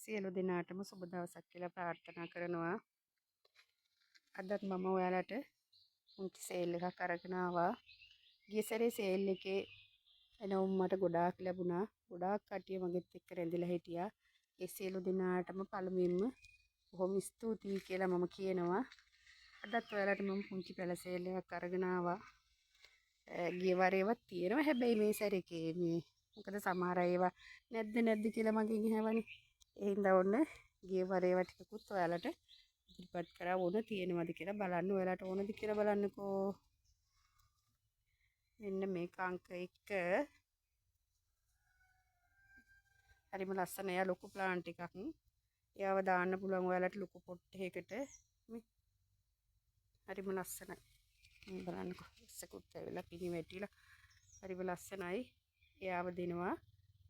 සියලු දෙනාටම සුබ දවසක් කියලා ප්‍රාර්ථනා කරනවා. අදත් මම ඔයාලට පුංචි සේල් එකක් අරගෙන ආවා. ගිය සැරේ සේල් එකේ එනවුම් මට ගොඩාක් ලැබුණා. ගොඩාක් කට්ටිය මගෙත් එක්ක රැඳිලා හිටියා. ඒ සියලු දෙනාටම පළමුවෙන්ම බොහොම ස්තුතියි කියලා මම කියනවා. අදත් ඔයාලට මම පුංචි පැල සේල් එකක් අරගෙන ආවා. ගිය වරේවත් තියෙනවා හැබැයි මේ සැරේ මේ මොකද සමහර ඒවා නැද්ද නැද්ද කියලා මගෙන් ඇහවනේ. ඒ හින්දා ඔන්න ගිය වරේවා ටිකකුත් ඔයාලට ඉදිරිපත් කරා. ඕන තියෙනවද කියලා බලන්න. ඔයාලට ඕනද කියලා බලන්නකෝ. මෙන්න මේක අංක 1. හරිම ලස්සන. එයා ලොකු ප්ලාන්ට් එකක්. එයාව දාන්න පුළුවන් ඔයාලට ලොකු පොට් එකකට. මේ හරිම ලස්සනයි. මේ බලන්නකෝ. ඉස්සකුත් ඇවිල්ලා පිණි වැටිලා හරිම ලස්සනයි. එයාව දෙනවා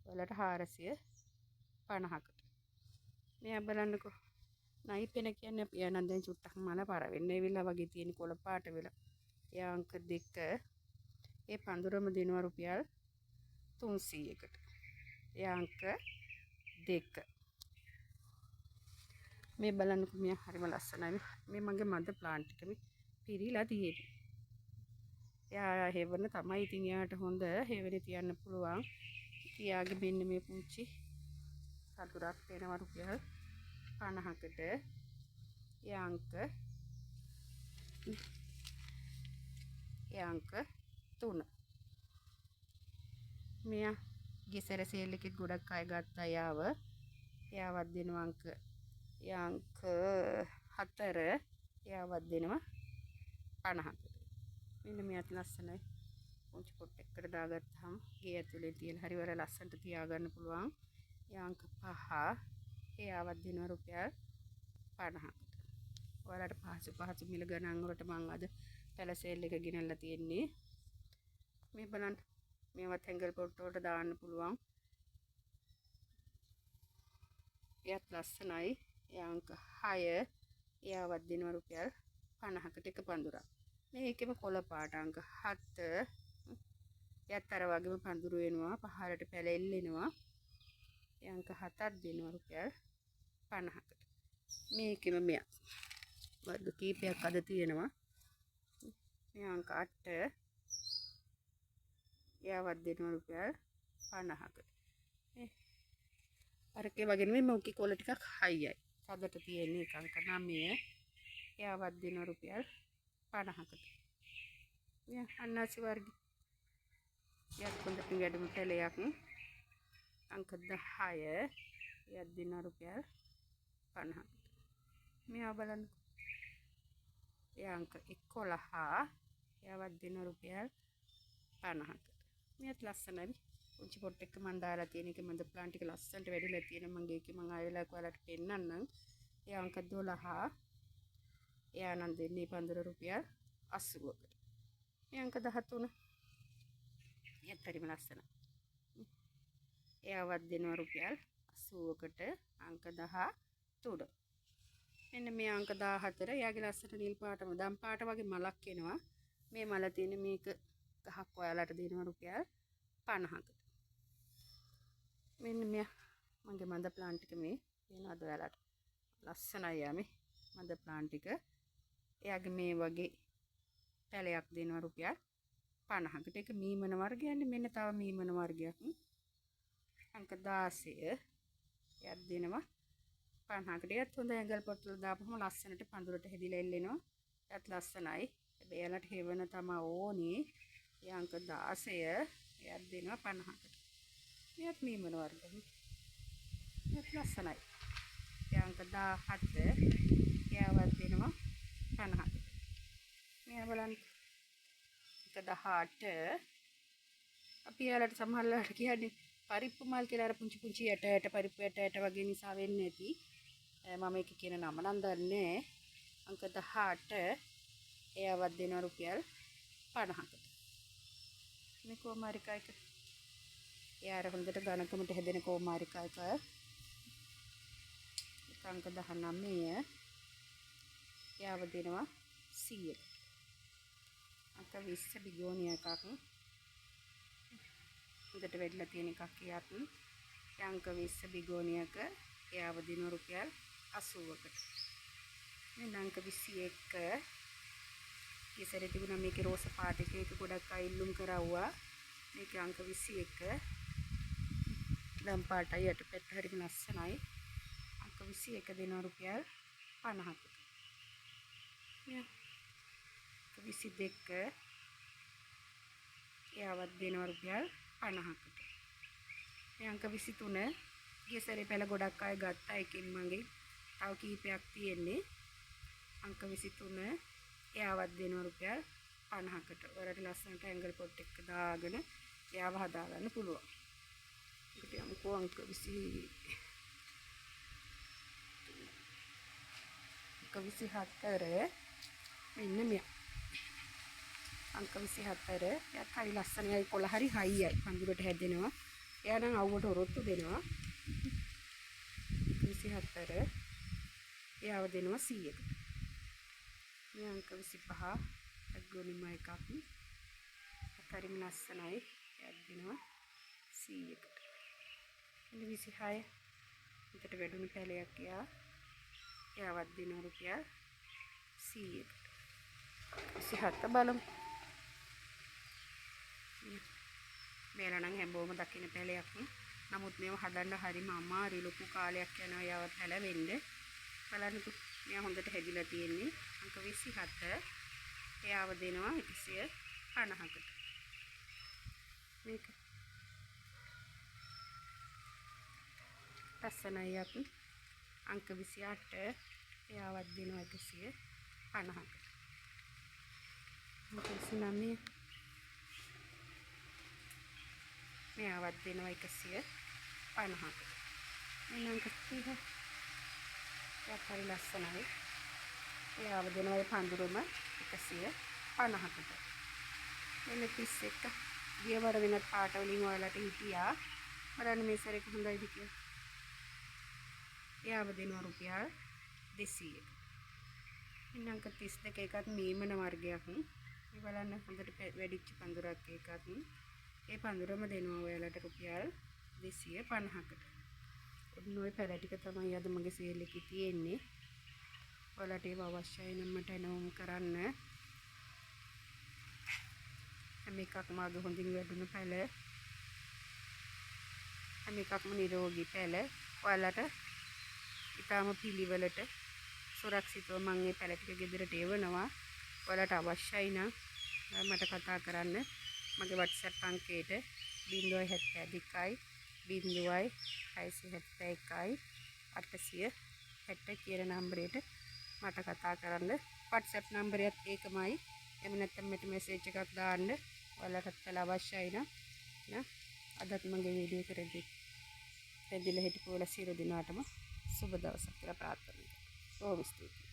ඔයාලට 450කට. මෙයා බලන්නකෝ. නයිපෙන කියන්නේ අපි එයා නම් දැන් චුට්ටක් මල පර වෙන්න ඇවිල්ලා වගේ තියෙන කොළ පාට වෙලා. එයා අංක 2. ඒ පඳුරම දෙනවා රුපියල් 300කට. එයා අංක 2. මේ බලන්නකෝ මෙයා හරිම ලස්සනයි. මේ මගේ මද ප්ලාන්ට් එක මේ පිරීලා තියෙන්නේ. එයා හෙවන තමයි. ඉතින් එයාට හොඳ හෙවනේ තියන්න පුළුවන්. ඉතින් එයාගේ මෙන්න මේ පුංචි සතුරක් වෙනවා රුපියල් 50කට. එයා අංක 3. මෙයා ගිසර සේල් එකෙත් ගොඩක් අය ගත්තා එයාව. එයාවත් දෙනවා අංක එයා අංක 4. එයාවත් දෙනවා 50කට. මෙන්න මෙයාත් ලස්සනයි. පුංචි පොට් එකකට දාගත්තාම ගේ ඇතුලේ තියලා හරි වර ලස්සනට තියාගන්න පුළුවන්. එයා අංක 5. එයාවත් දෙනවා රුපියල් 50කට. ඔයාලට පහසු පහසු මිල ගණන් වලට මං අද පැල සේල් එක ගෙනල්ලා තියෙන්නේ. මේ බලන්න මේවත් ඇඟල් පොට් වලට දාන්න පුළුවන්. එයාත් ලස්සනයි. එයා අංක 6. එයාවත් දෙනවා රුපියල් 50කට එක පඳුරක්. මේකෙම කොළ පාට අංක 7. එයාත් අර වගේම පඳුරු වෙනවා. පහළට පැල එල්ලෙනවා. ඒ අංක 7ක් දෙනවා රුපියල් 50කට. මේකෙම මෙයා වර්ග කීපයක් අද තියෙනවා. මේ අංක 8. එයාවත් දෙනවා රුපියල් 50කට. මේ අරකේ වගේ නෙමෙයි මොකි කොළ ටිකක් හයියයි. තදට තියෙන එක අංක 9. එයාවත් දෙනවා රුපියල් 50කට. මෙයා අන්නාසි වර්ග. එයාත් හොඳට වැඩම පැලයක්. අංක 10. එයාත් දෙනවා රුපියල් 50කට. මෙයා බලන්න. එයා අංක 11. එයාවත් දෙනවා රුපියල් 50කට. මෙයාත් ලස්සනයි. පුංචි පොට් එක මං දාලා තියෙන එක මන්ද ප්ලාන්ට් එක ලස්සනට වැඩිලා තියෙන මගේ එකේ මං ආයෙ වෙලාවක ඔයාලට පෙන්නන්නම්. එයා අංක 12. එයා නම් දෙන්නේ පඳුර රුපියල් 80කට. මේ අංක 13. එයාත් හරිම ලස්සනයි. එයාවත් දෙනවා රුපියල් 80කට අංක 13. මෙන්න මේ අංක 14. එයාගේ ලස්සන නිල් පාටම දම් පාට වගේ මලක් එනවා. මේ මල තියෙන මේක ගහක් ඔයාලට දෙනවා රුපියල් 50කට. මෙන්න මෙයා මගේ මඳ ප්ලාන්ට් එක මේ පේනවද ඔයාලට? ලස්සනයි යා මේ මඳ ප්ලාන්ට් එක. එයාගේ මේ වගේ පැලයක් දෙනවා රුපියල් 50කට. ඒක මීමන වර්ගයන්නේ. මෙන්න තව මීමන වර්ගයක්. අංක 16. එයාත් දෙනවා 50කට. එයාත් හොඳ ඇඟල් පොට් වල දාපුවම ලස්සනට පඳුරට හැදිලා එල්ලෙනවා. එයාත් ලස්සනයි. හැබැයි එයාලට හෙවන තමා ඕනේ. එයා අංක 16. එයාත් දෙනවා 50කට. මෙයාත් මීමන වර්ග. මෙයාත් ලස්සනයි. එයා අංක 17. එයාවත් දෙනවා 50කට. මෙයා බලන්න. එක 18. අපි එයාලට සමහර වෙලාවට කියන්නේ පරිප්පු මල් කියලා. අර පුංචි පුංචි ඇට ඇට පරිප්පු ඇට ඇට වගේ නිසා වෙන්නේ නැති. මම ඒක කියන නම නම් දන්නේ නැහැ. අංක 18. එයාවත් දෙනවා රුපියල් 50කට. මේ කෝමාරිකා එක. එයා අර හොඳට ඝනකමට හැදෙන කෝමාරිකා එක. එක අංක 19. එයාව දෙනවා 100කට. අංක 20 බිගෝනියා එකක්. හොඳට වැඩිලා තියෙන එකක් එයාත්. අංක 20 බිගෝනියක. එයාව දෙනවා රුපියල් 80කට. මෙන්න අංක 21. ඉස්සරේ තිබුණා මේකේ රෝස පාට එක. ඒක ගොඩක් අය ඉල්ලුම් කරවුවා. මේකේ අංක 21. ලම් පාටයි යට පැත්ත හරිම ලස්සනයි. අංක 21 දෙනවා රුපියල් 50කට. මෙයා අංක 22. එයාවත් දෙනවා රුපියල් 50කට. මේ අංක 23. ගිය සැරේ පැල ගොඩක් අය ගත්තා. එකෙන් මගේ තව කීපයක් තියෙන්නේ. අංක 23. එයාවත් දෙනවා රුපියල් 50කට. ඔයාලට ලස්සනට ඇන්ගල් පොට් එක දාගෙන එයාව හදාගන්න පුළුවන්. ඒකට යමුකෝ අංක 20 අංක 24. මෙන්න මෙයා. අංක 24. එයාත් හරි ලස්සනයි. කොළ හරි හයියයි. පඳුරට හැදෙනවා. එයා නම් අවුවට ඔරොත්තු දෙනවා. 24. එයාව දෙනවා 100කට. මේ අංක 25. ඇග්ලෝනිමා එකක්. හරිම ලස්සනයි. එයාත් දෙනවා 100කට. මෙන්න 26. හිතට වැඩුණු පැලයක් එයා. එයාවත් දෙනවා රුපියල් 100කට. 27 බලමු. මේලා නම් හැමෝම දකින පැලයක්. නමුත් මේව හදන්න හරිම අමාරුයි. ලොකු කාලයක් යනවා එයාව පැලවෙන්න. බලන්නකෝ මෙයා හොඳට හැදිලා තියෙන්නේ. අංක 27. එයාව දෙනවා 150කට. මේක ලස්සනයි අපි. අංක 28. එයාවත් දෙනවා 150කට. අංක 29. මෙයාවත් දෙනවා 150කට. මෙන්න අංක 30. එයාත් හරි ලස්සනයි. එයාව දෙනවා ඒ පඳුරම 150කට. මෙන්න 31. ගිය වර වෙනත් පාට වලින් ඔයාලට හිටියා. බලන්න මේ සැරේක හොඳයිද කියලා. එයාව දෙනවා රුපියල් 200කට. මෙන්න අංක 32 එකත් මීමන වර්ගයක්. මේ බලන්න හොඳට වැඩිච්ච පඳුරක් ඒකත්. ඒ පඳුරම දෙනවා ඔයාලට රුපියල් 250කට. ඔන්න ඔය පැල ටික තමයි අද මගේ සේල් එකේ තියෙන්නේ. ඔයාලට ඒව අවශ්‍යයි නම් මට ඇනවුම් කරන්න. හැම එකක්ම අග හොඳින් වැඩුණු පැල. හැම එකක්ම නිරෝගී පැල. ඔයාලට ඉතාම පිළිවෙලට සුරක්ෂිතව මං මේ පැල ටික ගෙදරට එවනවා. ඔයාලට අවශ්‍යයි නම් මට කතා කරන්න. මගේ WhatsApp අංකයට 072 0 671 860 කියන නම්බරයට මට කතා කරන්න. WhatsApp නම්බරයත් ඒකමයි. එහෙම නැත්නම් මට මැසේජ් එකක් දාන්න. ඔයාලටත් පැල අවශ්‍යයි නම් නා අදත් මගේ වීඩියෝ එක රැඳිලා හිටපු ඔයාලා සියලු දෙනාටම සුබ දවසක් කියලා ප්‍රාර්ථනා කරනවා. බොහොම ස්තුතියි.